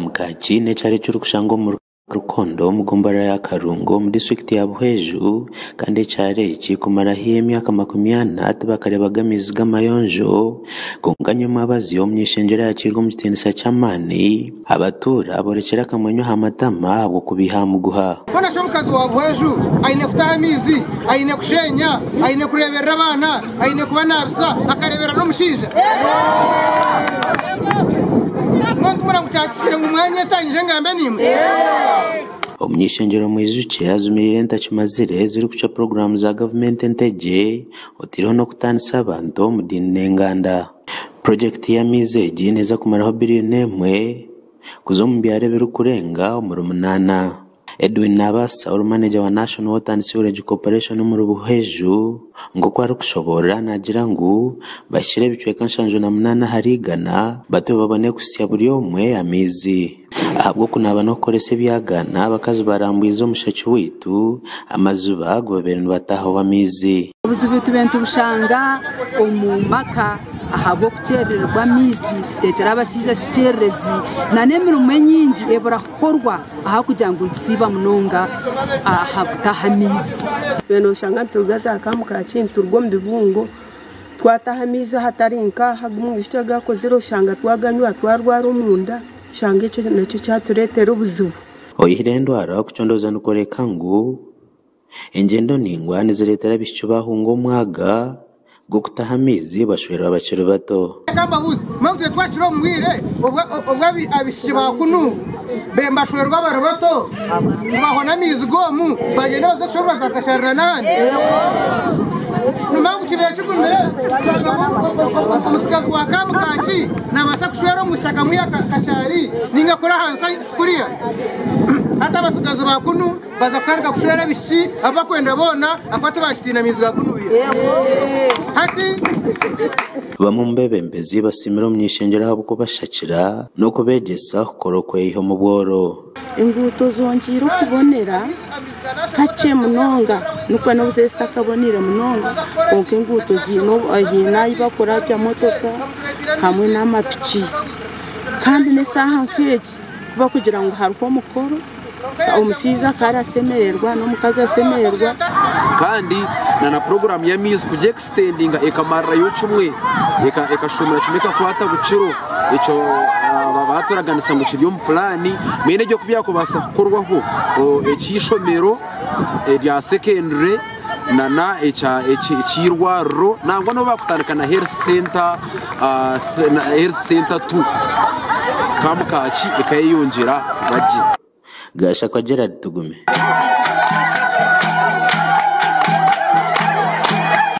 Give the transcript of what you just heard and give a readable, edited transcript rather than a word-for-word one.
Kamukaki n'ekyaro ekirikushangwa omuri Rukondo omu gomborora ya Karungu omu disiturikiti ya Buhweju kandi ekyaro eki kumara haihi emyaka 40 tibakareebaga amaizi g'amayonjo kwonka nyomwabazyo omuny'eishengyero ayakiirwe omu kitiinisa ky'amaani abatuura boorekire akamwenyo aha matama ahabw'okubaiha aha muguha. Hoona shi omukazi wa Buhweju aine kutaha amaizi, aine kusheenya, aine kureeberera abaana, aine kubanaabisa, akareeberera n'omushaija? Mbwenu ngu kyakikire ngu mwanyeta nyije ngambe naimwe? Omuny'eishengyero Mwijukye ajumirire entakimazire ezirikucwa puroguraamu za gavumenti entegye oteireho n'okutaanisa abantu omu diini n'enganda. Purogyekiti y'amaizi egi neeza kumaraho biriyoni emwe kuza omu byaro ebirikurenga omuri munaana. Edwin Nabaasa ori maneja wa National Water and Sewerage Corporation omuri Buhweju nk'oku arikushoboorora naagira ngu bahikire ebicweka 78 ahari igana batyo babone kuhitsya buri omwe amaizi. Ahabw'okunaaba n'okukoresa ebyagaana abakazi barambwize omushaki waitu amaziba agu babaire nibataahaho amaizi. Obuzibu tube nitubushanga omu maka ahabw'okukyerererwa amaizi tuteekyera abashaija kikyererezi n'emirimo enyingi ebura kukorwa ahakugira ngu nitusiiba munonga aha kutaha amaizi. Twena noshanga nituruga za Kamukaki nituruga omu bibungo twataha amaizi ahatari nk'aha agu omwishiki agu akozire oshanga twaganywa twarwara omunda oshanga ekyo nakyo kyatureetera obuzibu. Oyihire endwara, okucondooza nikworeka ngu engyendo ndaingwa nizireetera abaishiki baahunga omwaga gw'okutaha amaizi bashwerwa bakiri bato. Reka mbabuuze, mbwenu twe twakira omu bwire obu abaishiki ba kunu bashwerwa bari bato nibahona amaizi g'omu bagyenda baza kushwerwa bakasharira n'ahandi? Nimanya ngu kibaire kigumire kushanga ngu omutsigazi wa Kamukaki naabaasa kushwera omwishiki akamwiha Kashari nainga kuri ahansi kuriya. Hati abatsigazi ba kunu baza kutandika kushwera abaishiki abu barikwenda boona ahakuba tibakitiina maizi ga kunuya. Hati. Bamwe omu beebembezi basiimire omuny'eishengyero ahabw'okubashakira n'okubeegyesa kukora okweyiha omu bworo. Enguuto zongyeire okubonera kakye munonga nikwo n'obu ziri zitakaboneire munonga kwonka enguuto ziine haine ahu bakurabya motoka hamwe n'amapiki kandi n'eshaaha nk'egi ku barikugira ngu hariho omukoro omushaija akaba arashemererwa n'omukazi ashemererwa. Kandi na na puroguraamu y'amaizi kugyekisitendinga ekamarirayo kimwe ekashomera kimwe ekakwata bukiro ekyo baaturaganisa ngu kiri omu puraani mbwenu ebyo ku byakubaasa kukorwaho eky'eishomero erya sekendure nana eky'eirwariro nangwa n'obu baakutandika na health center health center tu Kamukaki ekayeyongyera kuba gye. Gashakwa Gerald Tugume.